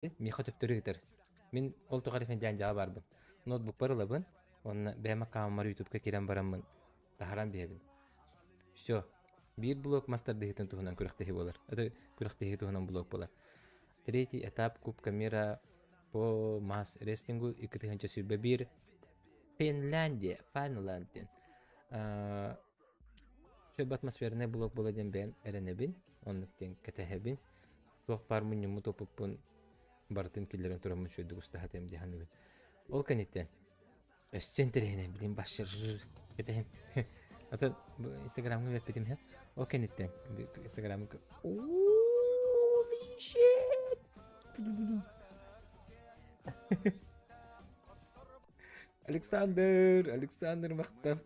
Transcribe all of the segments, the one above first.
Миэхэ төптөрү ыытар. Мин ол тухары Финляндияҕа баарбын. Ноутбукпар ылабын уонна бэйэм аккаунмар Ютубка киирэн бараммын таһааран биһэбин. Все. Биир блок мас тардыһыытын туһунан күрэхтэһии буолар. Это күрэхтэһии туһунан блок буолар. Третий этап Кубка мира по мас рестлингу 2021 Финляндия, Финлянд диэн. Чөб атмосферный блок буола диэн бэйэм эрэнэбин, оннук диэн кэтэһэбин. Суох баар мунньуммут опыппун барытын киллэрэн тураммын үчүгэйдик устаһатыам дии саныыбын. Ол кэнниттэн өссө интэриэһинэй билим башчыр кэтэһин. Атын инстаграмҥа үөппүтүм иһэ. Ол кэнниттэн инстаграмҥа Holy shit! Александр, Александр махтал.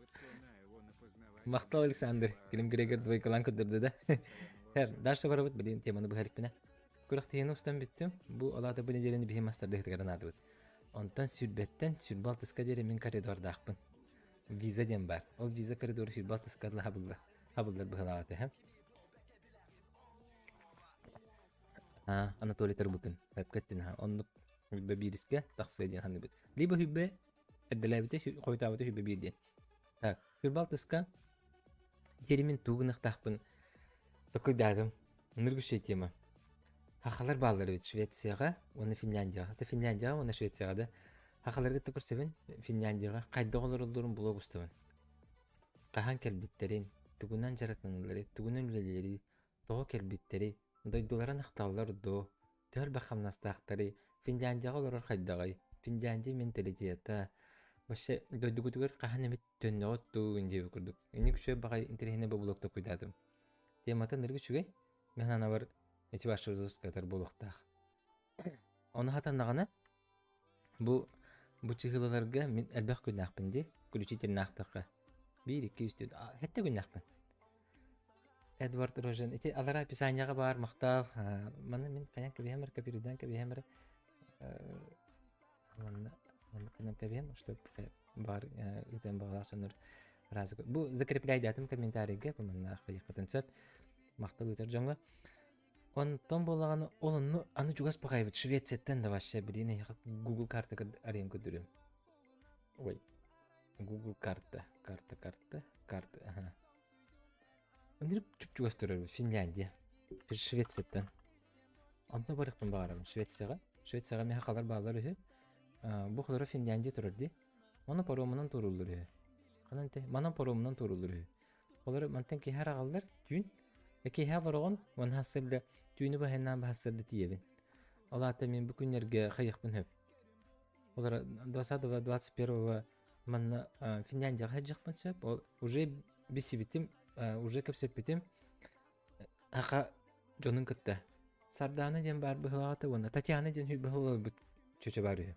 Махтал Александр. Килим Грегор двойкалаан көрдөрдө да. Дальше барабыт билин теманы быһарыкпына. Күрэхтэһиини устан бүттүм. Бу алаата бу неделяны биһи мастардыһытыгар анаатыбыт. Онтон сүүрбэттэн сүүрбэ алтыска диэри мин коридордаахпын. Виза диэн бар. Ол виза коридору сүүрбэ алтыска дылы хабыллар. Хабыллар быһылаҕа этэ. А, Анатолий Тарбыкын. Өпкөттүн аха. Оннук хүлбэ биирискэ тахсыа диэн саныыбыт. Либо хүлбэ эрдэлээбитэ, хойутаабыта хүлбэ биир диэн. Так, хүлбэ алтыска диэри мин тугу гыныахтаахпын такуйдаатым. Ыныргыщая тема. Хахалар бааллар эбит Швецияҕа уонна Финляндияҕа. Это Финляндияҕа уонна Швецияҕа да. Хахаларга кытта көрсөбүн Финляндияҕа хайдах олороллорун блог устабын. Хаһан кэлбиттэрин, тугунан дьарыктаналларый, тугунан үлэлиирий, тоҕо кэлбиттэрий, дойдуларын ахталлар дуо, төһө элбэх хамнастаахтарый, Финляндияҕа олорор хайдаҕый, Финляндия менталитета, вообще дойдугутугар хаһан эмит төннөҕүт дуу диэбит курдук. Инник үчүгэй баҕайы интэриэһинэй бобулуок толкуйдаатым. Темата ынырык үчүгэй, мин санаабар эти ваши катар буолуохтаах. Ону хатаннаҕына Бу бу чыһыылаларга мин элбэх күннээхпин дии, включительнаахтахха. Биир, икки, үс, төрт, сэттэ күннээхпин. Эдвард Рожен, ити алара описанияҕа баар махтаал. Маны мин хайан кэбиһэм эрэ, копируйдаан кэбиһэм эрэ. Манна манна кынан кэбиһэм, что баар ыытан баҕалаах дьоннор разы. Бу закрепляйдаатым комментарийга, бу манна хайыахпытын сөп. Махтал ыытар дьоҥҥо. Онтон буоллаҕына ол онно аны чугас баҕайыбыт Швецияттан да вообще блин эһиэхэ Google карта арыйан көрдөрүөм. Ой, Google карта, карта, карта, карта, аха. Ынырык чуп-чугас турар Финляндия. Швецияттан. Онно барыахпын баҕарабын Швецияҕа. Швецияҕа миэхэ халар бааллар үһү. Бу холоро Финляндия турар дии. Ону паромунан туорууллар үһү. Ханан те? Манан паромунан туорууллар үһү. Олору мантан киэһэ араҕаллар түүн. Киэһэ олороҕун уонна сарсыарда түүнү баһынаан баһассыарда тиийэбин. Ол аата мин бу күннэргэ хайыахпын сөп. Олор 20 21 манна Финляндияҕа сылдьыахпын сөп. Ол уже билсибитим, уже кэпсэппитим. Аха дьонун кытта. Сардаана диэн баар быһылаҕата уонна Татьяна диэн быһылаабыт чөчө баар үһү.